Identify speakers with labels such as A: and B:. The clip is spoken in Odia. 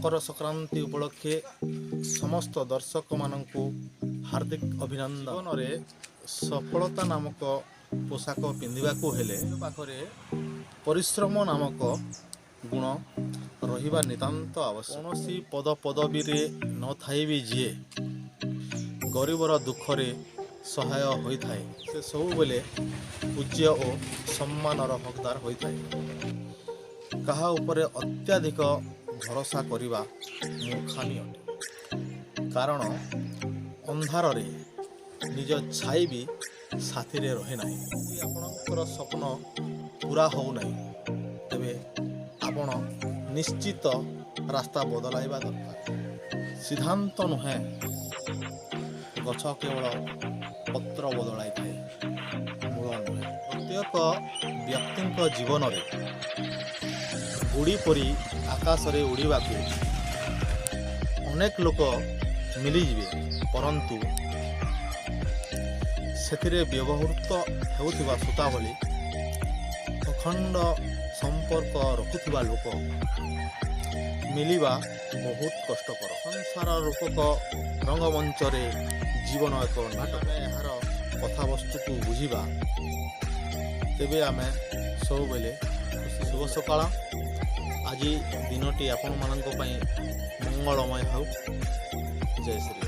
A: ମକର ସଂକ୍ରାନ୍ତି ଉପଲକ୍ଷେ ସମସ୍ତ ଦର୍ଶକମାନଙ୍କୁ ହାର୍ଦ୍ଦିକ ଅଭିନନ୍ଦନ। ଜୀବନରେ ସଫଳତା ନାମକ ପୋଷାକ ପିନ୍ଧିବାକୁ ହେଲେ ପାଖରେ ପରିଶ୍ରମ ନାମକ ଗୁଣ ରହିବା ନିତାନ୍ତ ଆବଶ୍ୟକ। କୌଣସି ପଦ ପଦବୀରେ ନଥାଇ ବି ଯିଏ ଗରିବର ଦୁଃଖରେ ସହାୟ ହୋଇଥାଏ, ସେ ସବୁବେଳେ ପୂଜ୍ୟ ଓ ସମ୍ମାନର ହକଦାର ହୋଇଥାଏ। କାହା ଉପରେ ଅତ୍ୟଧିକ ଭରସା କରିବା ମୂର୍ଖାମି ଅଟେ, କାରଣ ଅନ୍ଧାରରେ ନିଜ ଛାଇ ବି ସାଥିରେ ରହେ ନାହିଁ। ଯଦି ଆପଣଙ୍କର ସ୍ୱପ୍ନ ପୁରା ହେଉନାହିଁ, ତେବେ ଆପଣ ନିଶ୍ଚିତ ରାସ୍ତା ବଦଳାଇବା ଦରକାର। ସିଦ୍ଧାନ୍ତ ନୁହେଁ, ଗଛ କେବଳ ପତ୍ର ବଦଳାଇଥାଏ, ମୂଳ ନୁହେଁ। ପ୍ରତ୍ୟେକ ବ୍ୟକ୍ତିଙ୍କ ଜୀବନରେ ଗୁଡ଼ି ପରି ଆକାଶରେ ଉଡ଼ିବାକୁ ଅନେକ ଲୋକ ମିଳିଯିବେ, ପରନ୍ତୁ ସେଥିରେ ବ୍ୟବହୃତ ହେଉଥିବା ସୂତା ଭଳି ଅଖଣ୍ଡ ସମ୍ପର୍କ ରଖୁଥିବା ଲୋକ ମିଳିବା ବହୁତ କଷ୍ଟକର। ସଂସାର ରୂପକ ରଙ୍ଗମଞ୍ଚରେ ଜୀବନ ଏକ ନାଟକ। ଏହାର କଥାବସ୍ତୁକୁ ବୁଝିବା, ତେବେ ଆମେ ସବୁବେଳେ ଖୁସି। ଶୁଭ ସକାଳ। ଆଜି ଦିନଟି ଆପଣମାନଙ୍କ ପାଇଁ ମଙ୍ଗଳମୟ ହେଉ। ଜୟ ଶ୍ରୀ